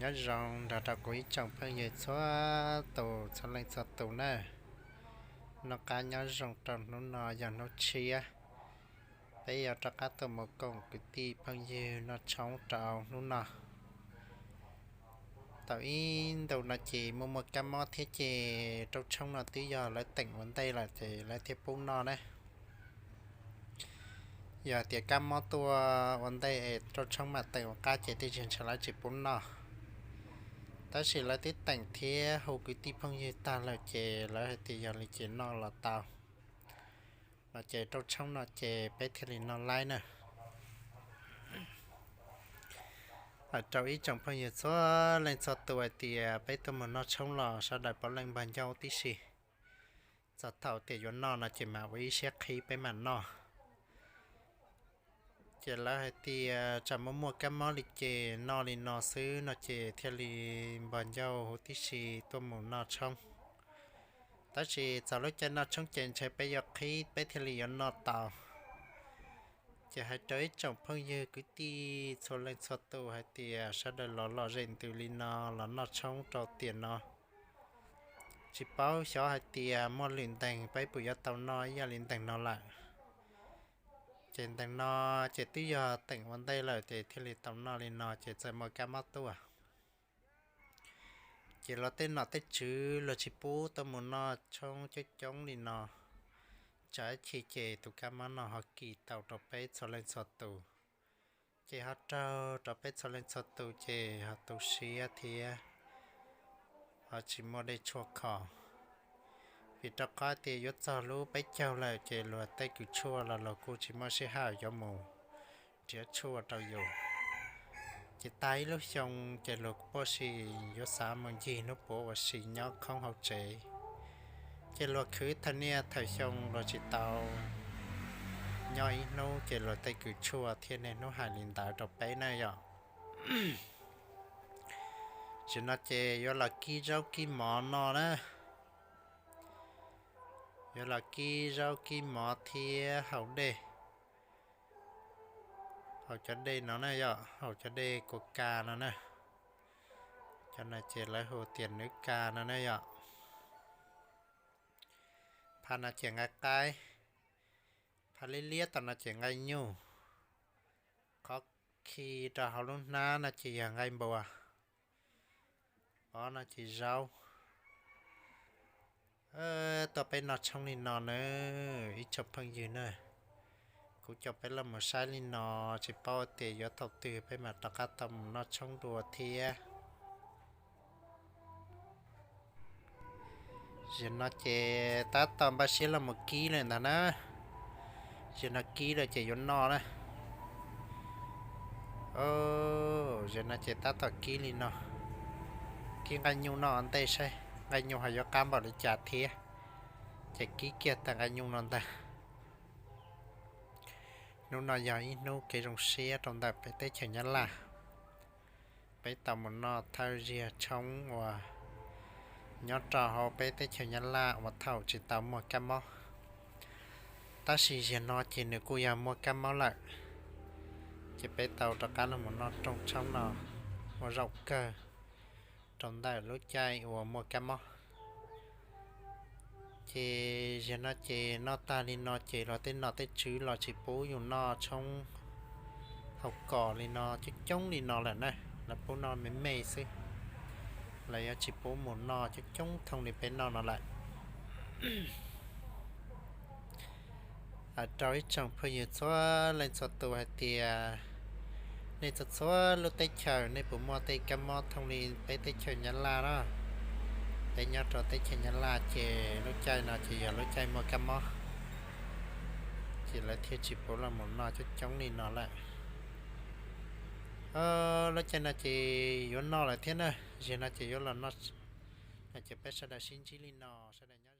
Nyob zoo nrog rau kuv ib tsoom phooj ywg txhua tus txhua leej txhua tus na. Noj qab nyob zoo rau hnub no yog hnub tshiab, peb yuav rov qab tuaj mus koom kwv tij phooj ywg noj tshoob rau hnub no. Tau ib ntus no ces muaj muaj kab mob thiab ces rau tshoob no twb yog lawv teem ua ntej lawm ces lawv thiaj pub noj na. Yog tias kab mob tuaj ua ntej es rau tshoob mam teem ua qab ces tej zaum ntshe lawv tsis pub noj. Tab sis lawv twb teem thiab hu kwv tij phooj ywg tag lawm ces lawv hais tias yog li ces noj los tau no ces rau tshoob no ces peb thiaj li noj laib na. Hais rau ib tsoom phooj ywg txhua leej txhua tus hais tias peb tuaj mus noj tshoob los sawv daws puav leej npog ncauj tib si. Txog thaum tias yuav noj no ces mam ua ib siab qhib peb mam noj. Ces lawv hais tias tsam muaj muaj kab mob li ces noj li no xwb no ces thiaj li npog ncauj huv tib si tuaj mus noj tshoob. Tab sis txog lub caij noj tshoob ces ntshe peb yuav qhib peb thiaj li yuav noj tau. Ces hais rau ib tsoom phooj ywg kwv tij txhua leej txhua tus hais tias sawv daws los lom zem ntws li no los noj tshoob rau tiam no. Tsis paub xyov hais tias muaj lwm ntees peb puas yuav tau noj ib yam li ntees no lawm. Ces ntees no ces twb yog teem ua ntej lawm ces thiaj li tau noj li no ces txawm muaj kab mob tuaj. Ces luag tej nom tej tswv luag tsis pub tuaj mus noj tshoob coob coob li no. Tsam ib chim ces tus kab mob no ho kis tau rau peb txhua leej txhua tus. Ces ho raug rau peb txhua leej txhua tus ces ho tu siab thiab ho tsis muaj dej tshuaj kho. Vim rau qhov tias yuav txog lub peb caug lawm ces luag tej kws tshuaj los luag kuj tsis muaj sij hawm yuav mus nrhiav tshuaj rau yus. Ces tag ib lub xyoo ces luag kuj puaj si yuav xav mus ncig hnub puav ua si nyob khoob hauv tsev. Ces luag khwv thawm niaj thawm xyoo luag tsis tau nyob ib hnub ces luag tej kws tshuaj thiaj niaj hnub hais li ntawd rau peb na yom. Tam sim no ces yuav los kib zaub kib mov noj na. Yuav los kib zaub kib mov thiab haus dej. Haus cov dej no na yom, haus cov dej kua ka no na. Cov no ces lawv hu tias nws ka no na yom. Phaj no ces nqaij qaib, phaj liab liab tom no ces nqaij nyuj, qhov khi rau hauv lub hnab no ces yog nqaij npua, pov no ces zaub. Tuaj peb noj tshoob li no na, ib tsoom phooj ywg na. Kuv coj peb los mus saib li no, tsis paub tias yuav thaum twg peb mam rov qab tau mus noj tshoob dua thiab. Zaum no ces tab tom npaj siab los mus kib lawm ntag na. Zaum no kib lawm ces yuav noj na. Zaum no ces tab tom kib li no, kib nqaij nyuj noj ua ntej saib nqaij nyuj ho yuav qab npaum li cas thiab. Ces kib kiag tag nqaij nyuj no ntag. Hnub no yog ib hnub kev zoo siab rau ntawm peb teb chaws Nyab Laj. Peb tau mus noj thawj ziag tshoob uas nyob rau hauv peb teb chaws Nyab Laj uas thaum tsis tau muaj kab mob. Tab sis zaum no ces nws kuj yog muaj kab mob lawm, ces peb tau rov qab los mus noj rooj tshoob no ua zaum kawg rau ntawm lub caij uas muaj kab mob. Ces zaum no ces noj tag li no ces luag tej nom tej tswv los tsis pub yus noj tshoob haus kom li no coob coob li no lawm na, lawv pub noj me me xwb, lawv yuav tsis pub mus noj coob coob thooj li peb noj no lawm. Rau ib tsoom phooj ywg txhua leej txhua tus hais tias nej txhua txhua lub teb chaws nej puas muaj tej kab mob thooj li peb teb chaws Nyab Laj na? Peb nyob rau teb chaws Nyab Laj ces lub caij no ces yog lub caij muaj kab mob, ces lawv thiaj tsis pub los mus noj coob coob li no lawm. Lub caij no ces yuav noj lawm thiab na, zaum no ces yuav los noj, no ces peb sawv daws sib ntsib li no, sawv daws nyob